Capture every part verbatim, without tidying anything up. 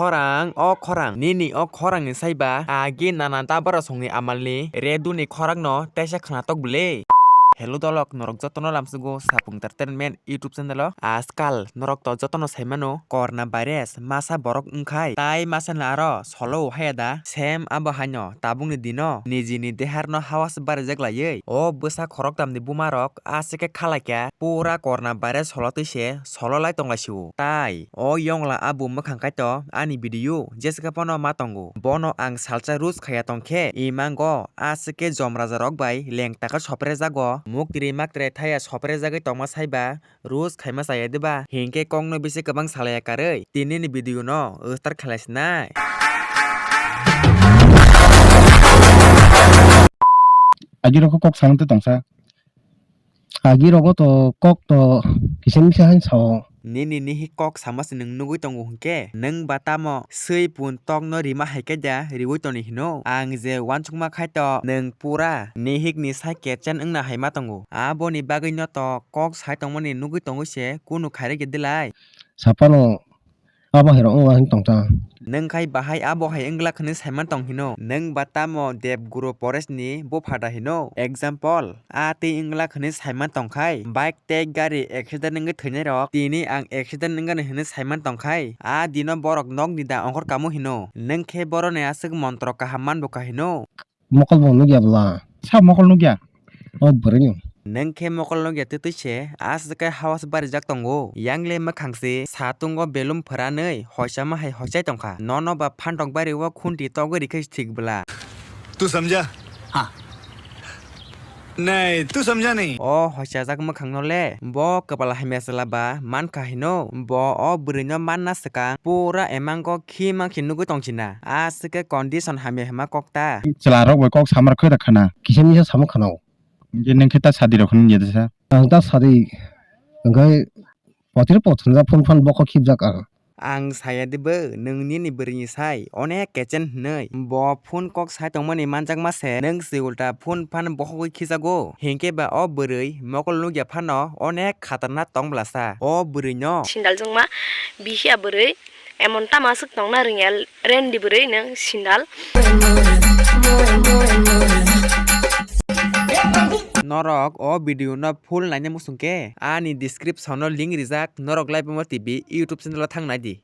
Khorang, o khorang, nini o khorang ni saiba, agi nana ta borok songni amal ni redu ni khorang no teisa khwnatok bwle. Hello dolok, norok jotono lamsugo Sapung Entertainment YouTube channel o. Ajkal norok to jotono saimano corona virus masa borok wngkhai, tai masa no aro solo haya da, same abo haino tabuk ni dino niji ni dehar no hawas barijak laiwi o bwsa khoroktam ni buma rok aswk khe khalai kha, pura corona virus solo twi se solo lai tong lai sio. Tai o yongla abo mwkhang kaito ani video jesa khe phano ma tongo. Bono ang salsa roast khaya tong khe imango aswk khe jom raja rok bai leng taka sopre jago. Muktri maktre thaya sopre jagwi tongma saiba roast khaima chaya diba? Hinkhe kokno bisi kwbang salaya karwi tini ni video no start khlai sinai. Agi rok kok samung tongsa. Agi rogo to kok to kisa misa han sao. Nini nihi kok sama se nwng nugui tongo hwnkhe, nwng ba tamo swi pun tokno rima hai khe da riui toni hino? Ang je uansukma khai to nwng pura nihik ni sai kechen wngna hai ma tongo. Aboni bagwi no to kok sai tongmani nugui tongwi se kunu khairokya dilai. Sapano abo hai rok wng tongsa. Nwng khai bahai abo hai wngla hwnwi saiman tong hino? Nwng ba tamo Debguru Forest ni bupha da hino? Example, a twi wngla hwnwi saiman tong khai, bike tei gari accident wngwi thwinai rok, tini ang accident wngani hwnwi saiman tong khai, a dino borok nokni da ongkhor kamo hino? Nwng khe boroni aswk montro kaham manbo kha hino? Mokol bo nukya bwla. Sa mokol nukya? O bwrwino. Nwng khe mokol nukya twtwi se, aswk khe hawas barijak tongo. Yangle mwkhang se satungo belum phwranwi hoisama hai hoisai tongkha. Nono ba phantok bari o khunti togwi rikhe thik bwla. तू समझा? हाँ। नहीं, तू समझा नहीं। O hoisajak mwkhang no le, bo kwpal hamya chwla ba mankha hino, bo o bwrwi no manna swkang pura emango khi mankhe nugwi tongchina. Aswk khe condition hamya hima kok ta. Chwla rok bai kok samar khoi da khana. Kisa misa samung khana o. Je nwng khe ta sadi rok khana nungya sa. Ang ta sadi, hwnkhe potir pothorjak phone phan bokho khibjak ang. Ang saya de bo, nwng nini bwrwini sai onek kechen hwnwi. Bo phone kok sai tongmani manjakma se, nwng se ulta phone phan bokhogwi khijago. Hinkhe ba o bwrwi mokol nukya phano onek khatarnak tong bwlasa. O bwrwino. Sindal jwngma, bihiya bwrwi, emon tamo aswk tongna rwngya, rendi bwrwi nwng sindal. Norok o video no full naina muchung khe, ani description o link rijak, norok Live Mama T V YouTube channel o thang nai di.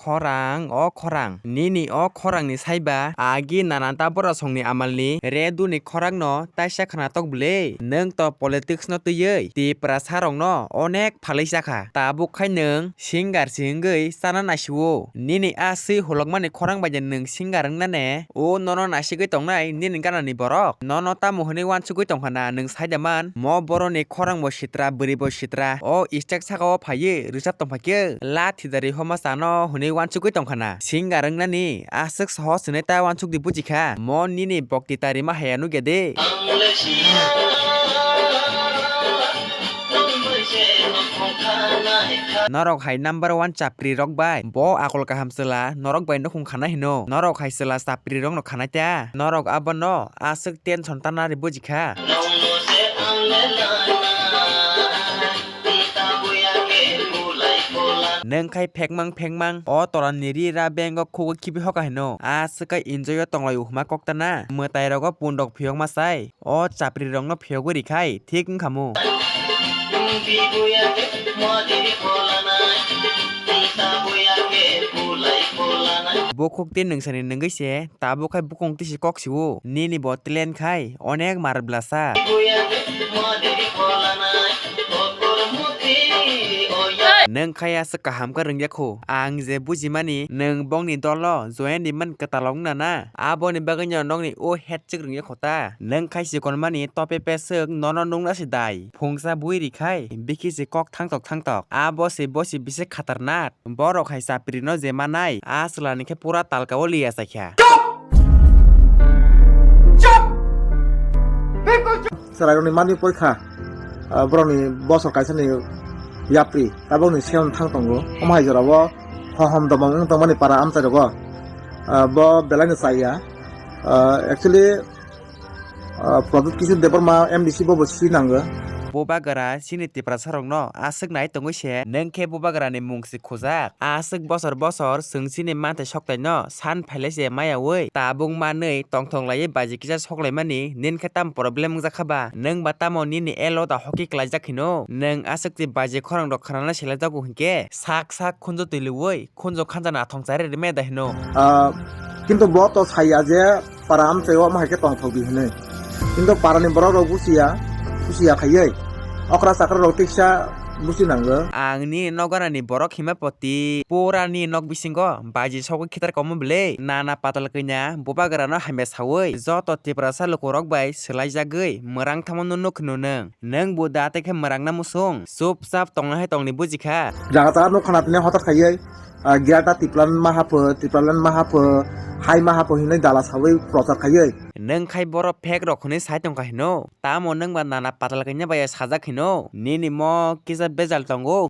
Khorang, o khorang, nini o khorang ni saiba, agi nana ta borok songni amal ni redu ni khorang no taisa khwnatok bwle. Nwng to politics no twiwi Tiprasa rok no onek phalwi chakha. Tabuk khai nwng singer se wngwi chana naisio. Nini a swi holokmani khorang bai de nwng singer wngna ne? O nono naisigwi tongnai nini ganani borok. Nono tamo hwnwi uansugwi tongkha na nwng sai da man? Mo boroni khorang bo sitra, bwrwi bo sitra. O stage saka o phaiwi rwchap tongphaikhe, lathi dari homa chano hwnwi uansugwi tongkha na. Singer wngnani aswk sohos hwnwi ta uansuk di bujikha. Mo nini bokti ta rima haya nukya de. Norok hai number one chapri rok bai bo akol kaham chwla norok bai nukhung khana hino. Norok hai chwla chapri rok no khanai ta. Norok abono aswk tension tana ri bujikha. Nwng khai phekmang phekmang o tola ni ri ra bank o khugwi khibi hoka hino. Aswk khe enjoy o tonglai o hwma kok tana. Mwtai rogo pundok phiyok ma sai. O chapri rok no phiyogwi rikhai thik wngkha mu. Bukhuk tei nwngsani nwngwi se tabuk khai bukung tisi kok sio nini bo tlen khai onek mar blasa. Nwng khai aswk kaham khe rwngya khu ang je bujimani nwng bongni dolo join rimani kwtal wngna na aboni bagwino nokni o het Chwk rwngya khota. Nwng khai chikonmani tope peswk nono nukna se dai. Phungsa bui rikhai bikhi se kok thangtok thangtok. Abo se bo se bisi khatarnak. Borok hai chapri no je manai, a chwla ni khe pura talka o liya chaikha. Chwrairokni mani porikha, ah, borokni bosor kaisani yapri, tabokni seon thang tongo. Omo hai jorao hohom domom wng tongmani para amchai rogo, ah, bo belai no chaya. Ah, actually, Ah, Pradyut Kishore Debbarma M D C bo bo si nango. Bubagra chini Tiprasa rokno aswk nai tongwi se, nwng khe Bubagra ni mung se khujak. Aswk bosor bosor chwng chini manthai soktai no san phailai se maya wi tabuk manwi tongthok laiwi baji kisa soklaimani nin khe tam problem wngjak kha ba? Nwng ba tamo nini elo da hoki klaijak hino? Nwng aswk twi baji khorang rok khwnana selai jago hinkhe sak sak khunju twi lwui khunju khanjana thong chari rwmaya da hino. Ah, kintu bo to saiya je para amchai o ma hai khe tongthok di hinwi. Kintu para ni borok rok busiya, busiya khaiwi. Okra chakra rok tiksa busi nango. Ang ni nok gana ni borok hima poti pura ni nok bisingo baji sogwi khitar komo bwle nana patal kanya Bubagra no hamya sawi joto Tiprasa luku rok bai swlai jagwi mwrang thamo no nuk hino nwng. Nwng bo da tei khe mwrang na musung chup chap tongna hai tongni buji kha. Jaga jaga nuk khana tini hotat khaiwi, ah, Greater Tipraland ma hapho, Tipraland ma hapho, hai ma hapho hinwi dala sawi prochar khaiwi. Nwng khai borok fake rok hwnwi sai tongkha hino. Tamo nwng ba nana patal kanya bai sajak hino. Nini mo kisa bejal tongo.